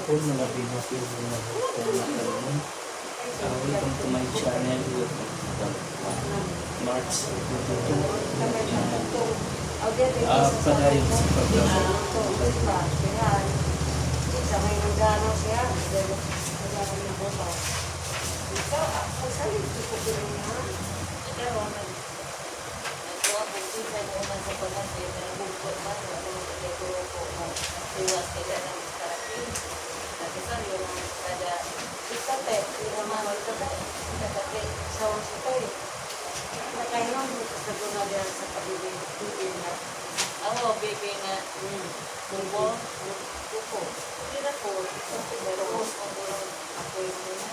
Hapon, mga binuti mga na karon. Welcome to my channel. March 22. Padayon sa pagkakas. Ako, baby nga, kubo, kuko. Hindi na po, pero ako yung muna.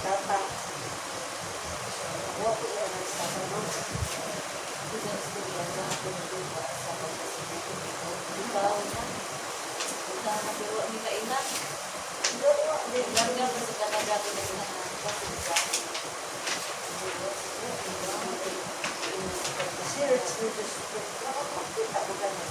Tata. Search ni Diyos. Nakapagkita ko ganun.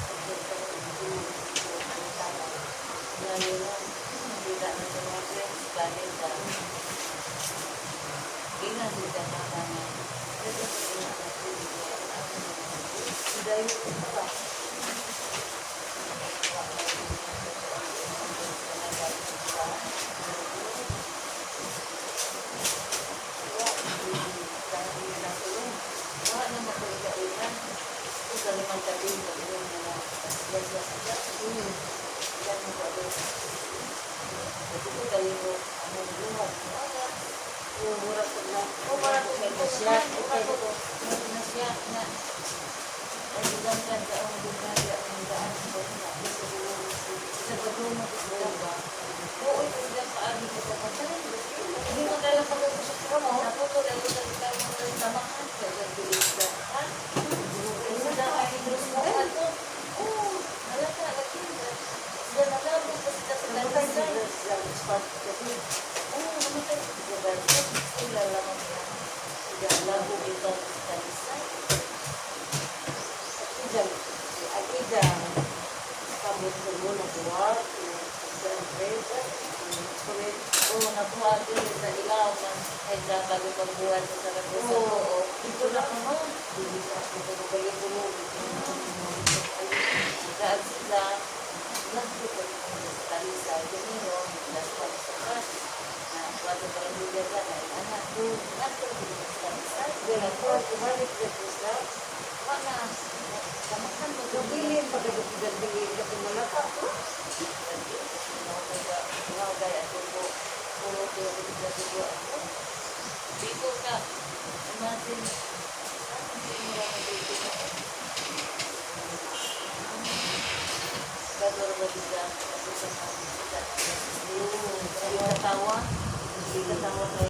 Dahil ito ba? Oo, nakuha din sa ilaw man ay sa bago pagbuhat sa Saragosa. Oo, dito na ko no. Dahil sila, nagtutok sa Talisa, Domingo, last one sa cash, na kuha sa Parabulia ka, na anak, nagtutok sa Talisa. Wala, kamakan mo Bilin pagkakit ka tumalaka. Biko ka, imagine, Gador ba dito? Kasi sa mga, hindi katawa, hindi katawa.